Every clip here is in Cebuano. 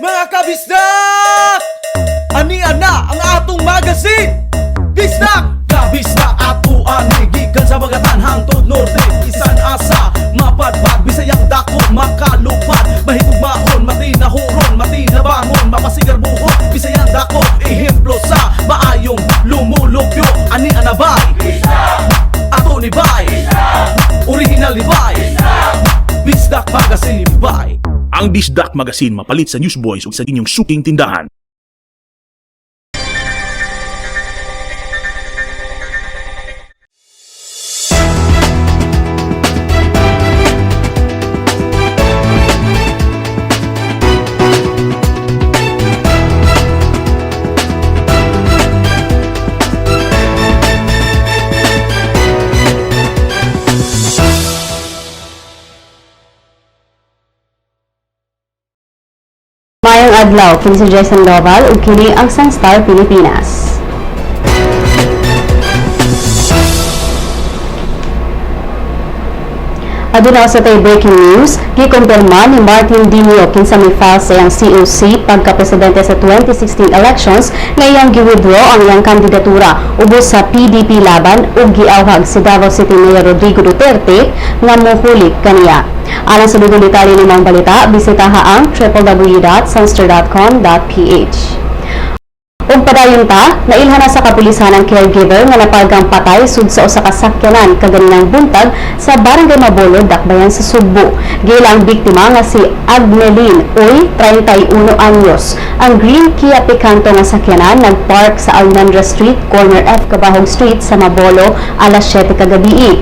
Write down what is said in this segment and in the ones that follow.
Mga kabisdak! Ania na ang atong magazine! Bisdak! Kabisdak ato ani gikan sa Bagatan hangtod Norte, isan asa mapadpad, Bisayang dako makalupad, mahigugmaon, matinahuron, matinabangon, mapasigarbuhon, Bisayang dako ehemplo sa maayong lumulupyo. Ani anabay ato ni bay, original ni bay, Bisdak Magazine bay. Ang Bisdak Magazine mapalit sa Newsboys ug sa inyong suking tindahan. Maayong adlaw, kini si Jason Doval ug kini ang Sunstar Pilipinas. Aduna sa tay breaking news, gikumpirma ni Martin Dinio kinsa may file sa iyang COC pagka-presidente sa 2016 elections nga iyang gi-withdraw ang iyang kandidatura ubos sa PDP Laban ug giawhag si Davao City Mayor Rodrigo Duterte nga mohulit kaniya. Alang sa dugong detalye ni mga balita, bisitaha ang www.sunstar.com.ph. Ug padayon ta, nailhan na sa kapulisan ang caregiver nga napalgang patay sud sa usa ka sakyanan kaganinang buntag sa Barangay Mabolo, Dakbayan sa Sugbo. Giila ang biktima nga si Agnelin Uy, 31 anyos. Ang green Kia Picanto nga sakyanan nagpark sa Almendra Street, corner F Cabahug Street sa Mabolo alas 7 kagabi.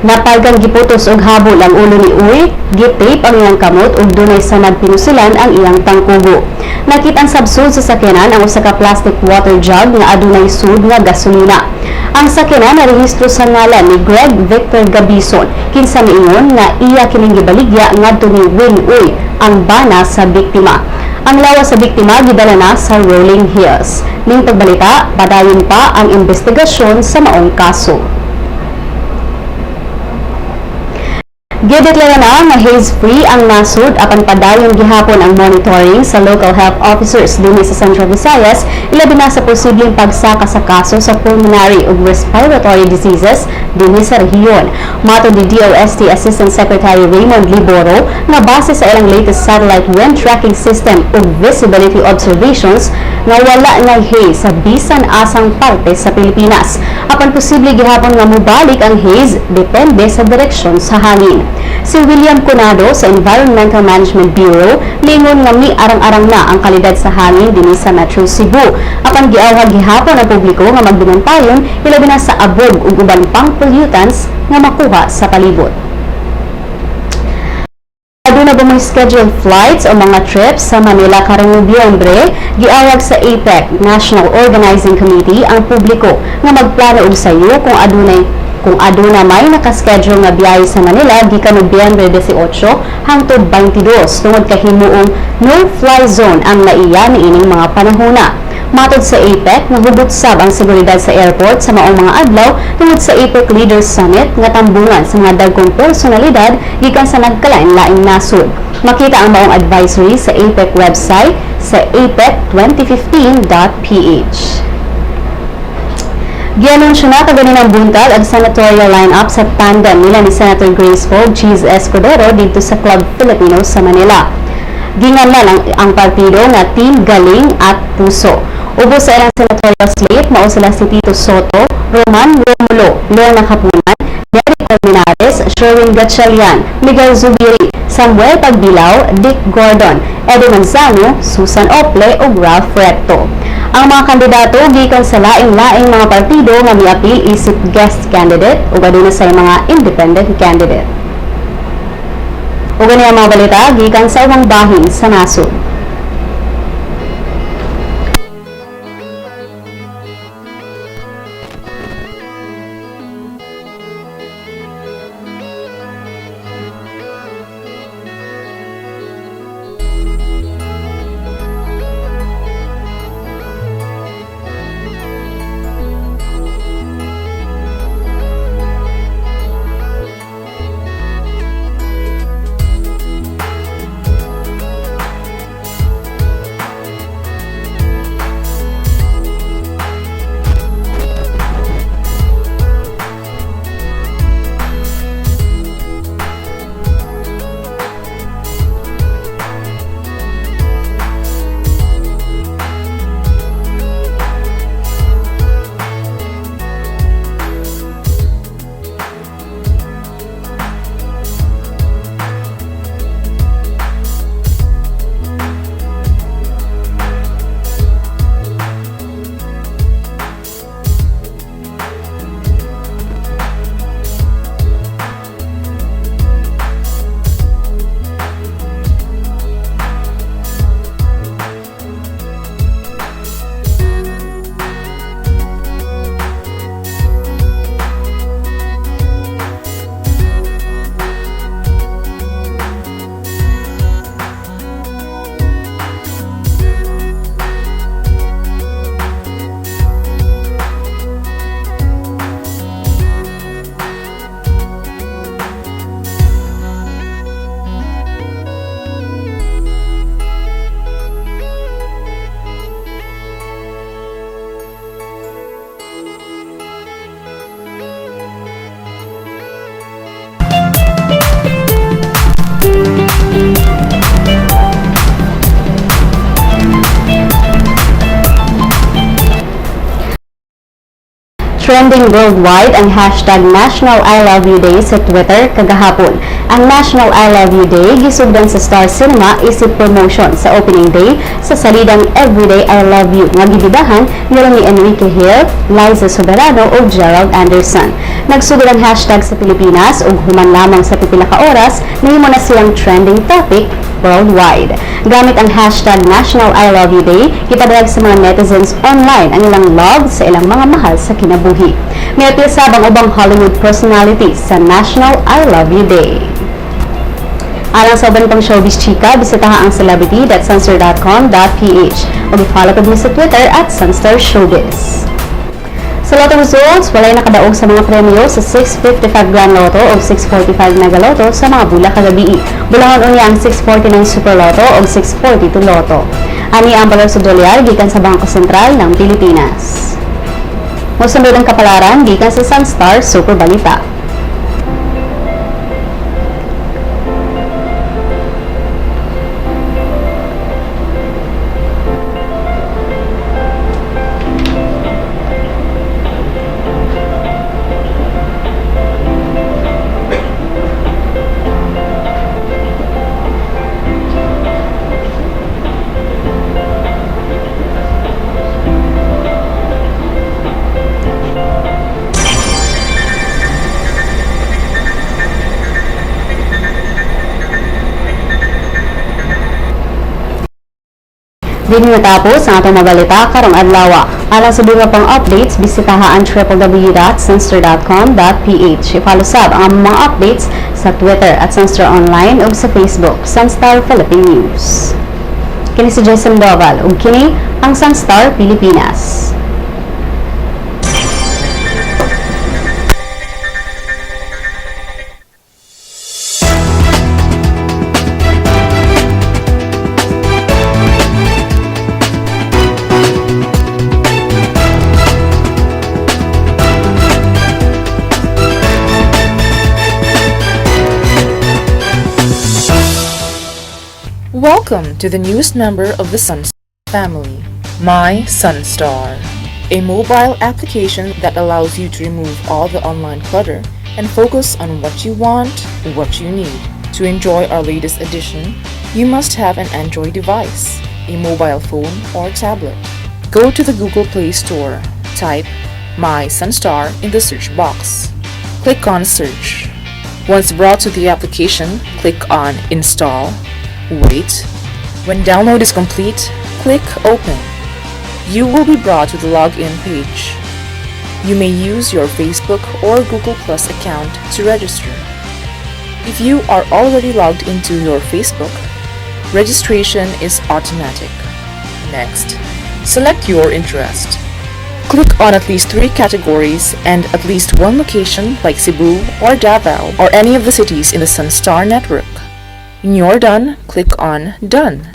Napalgang giputos og habol ang ulo ni Uy, gitape ang iyang kamot ug dunay sanad pinusilan ang iyang tangkugo. Nakit-an sabsud sa sakyanan ang usa ka plastic water jug nga adunay sud nga gasolina. Ang sakyanan narehistro sa ngalan ni Greg Victor Gabison, kinsa miingon nga iya kining gibaligya ngadto ni Win Uy, ang bana sa biktima. Ang lawas sa biktima gidala na sa Rolling Hills. Ning pagbalita, padayon pa ang investigasyon sa maong kaso. Gideklara na nga haze-free ang nasod apan padayon gihapon ang monitoring sa local health officers dinhi sa Central Visayas, ilabi na sa posibleng pagsaka sa kaso sa pulmonary ug respiratory diseases dinhi sa rehiyon. Matod ni DOST Assistant Secretary Raymond Liboro nga base sa ilang latest satellite wind tracking system ug visibility observations nga wala na haze sa bisan asang parte sa Pilipinas. Apan posible gihapon nga mobalik ang haze depende sa direksyon sa hangin. Si William Cunado sa Environmental Management Bureau miingon nga miarang-arang na ang kalidad sa hangin dinhi sa Metro Cebu. Apan giawhag gihapon ang publiko nga magbinantayon hilabi na sa abog ug uban pang pollutants nga makuha sa palibot. Aduna ba may scheduled flights o mga trips sa Manila karong Nobyembre, giawag sa APEC National Organizing Committee ang publiko nga magplano og sayo kung aduna may nakaschedule nga biyahe sa Manila gikan Nobyembre 18 hangtod 22 tungod kay himuong no-fly zone ang naiya niining mga panahona. Matod sa APEC, nahugot sab ang seguridad sa airport sa maong mga adlaw tungod sa APEC Leaders Summit nga tambungan sa mga dagkong personalidad gikan sa nagkalain-laing nasod. Makita ang maong advisory sa APEC website sa apec2015.ph. Gianunsyo na kaganinang buntag ang senatorial lineup sa tandem nila ni Senator Grace Poe Cheese Escudero dito sa Club Filipino sa Manila. Ginganlan ang partido nga Team Galing at Puso. Ubos sa ilang senatorial slate, mao sila si Tito Sotto, Roman Romulo, Lorna Kapunan, Derek Colmenares, Sherwin Gatchalian, Miguel Zubiri, Samuel Pagbilao, Dick Gordon, Eddie Manzano, Susan Ople ug Ralph Recto. Ang mga kandidato gikan sa laing-laing mga partido nga miapil isip guest candidate ug aduna sa mga independent candidate. Ug ani ang mga balita gikan sa ubang bahin sa nasod. Trending worldwide ang #NationalILoveYouDay sa Twitter kagahapon. Ang National I Love You Day gisugdan sa Star Cinema isip promotion sa opening day sa salidang Everyday I Love You nga gibidahan nila ni Enrique Gil, Liza Soberano ug Gerald Anderson. Nagsugod ang hashtag sa Pilipinas ug human lamang sa pipila ka oras, nahimo na siyang trending topic worldwide. Gamit ang #NationalILoveYouDay, gipadayag sa mga netizens online ang ilang love sa ilang mga mahal sa kinabuhi. Miapil sab ang ubang Hollywood personalities sa National I Love You Day. Alang sa uban pang showbiz chika, bisitaha ang celebrity.sunstar.com.ph o i-follow pud mi sa Twitter @SunstarShowbiz. Sa Lotto results, walay nakadaog sa mga premyo sa 655 Grand Lotto o 645 Mega Lotto sa mga bula kagabii. Bulahon unya ang 649 Super Lotto o 642 Lotto. Ani ang balor sa dolyar gikan sa Bangko Sentral ng Pilipinas. Mosunod ang kapalaran gikan sa Sunstar Super Balita. Dinhi natapos ang atong mabalita karong adlaw. Alang sa dugang pang updates, bisitaha ang www.sunstar.com.ph. I-follow sab ang among mga updates sa Twitter @SunstarOnline ug sa Facebook, Sunstar Philippine News. Kini si Jason Doval ug kini ang Sunstar Pilipinas. Welcome to the newest member of the Sun family, My Sunstar, a mobile application that allows you to remove all the online clutter and focus on what you want, what you need. To enjoy our latest edition, you must have an Android device, a mobile phone or tablet. Go to the Google Play Store, type My Sunstar in the search box. Click on Search. Once brought to the application, click on Install. Wait. When download is complete, click Open. You will be brought to the login page. You may use your Facebook or Google Plus account to register. If you are already logged into your Facebook, registration is automatic. Next, select your interest. Click on at least three categories and at least one location like Cebu or Davao or any of the cities in the Sunstar network. When you're done, click on Done.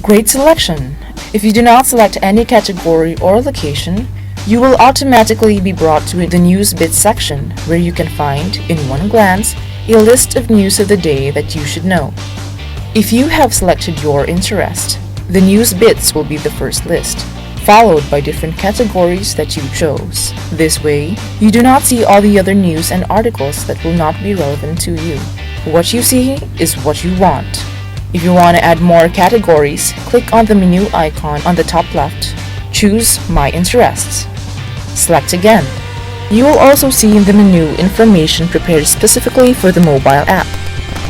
Great selection! If you do not select any category or location, you will automatically be brought to the News Bits section where you can find, in one glance, a list of news of the day that you should know. If you have selected your interest, the News Bits will be the first list, followed by different categories that you chose. This way, you do not see all the other news and articles that will not be relevant to you. What you see is what you want. If you want to add more categories, click on the menu icon on the top left. Choose My Interests. Select again. You will also see in the menu information prepared specifically for the mobile app.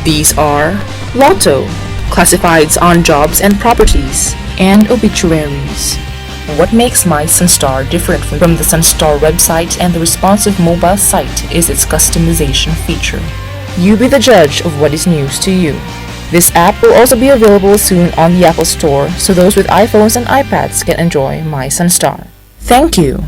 These are Lotto, classifieds on jobs and properties, and obituaries. What makes My Sunstar different from the Sunstar website and the responsive mobile site is its customization feature. You be the judge of what is news to you. This app will also be available soon on the Apple Store so those with iPhones and iPads can enjoy My Sunstar. Thank you.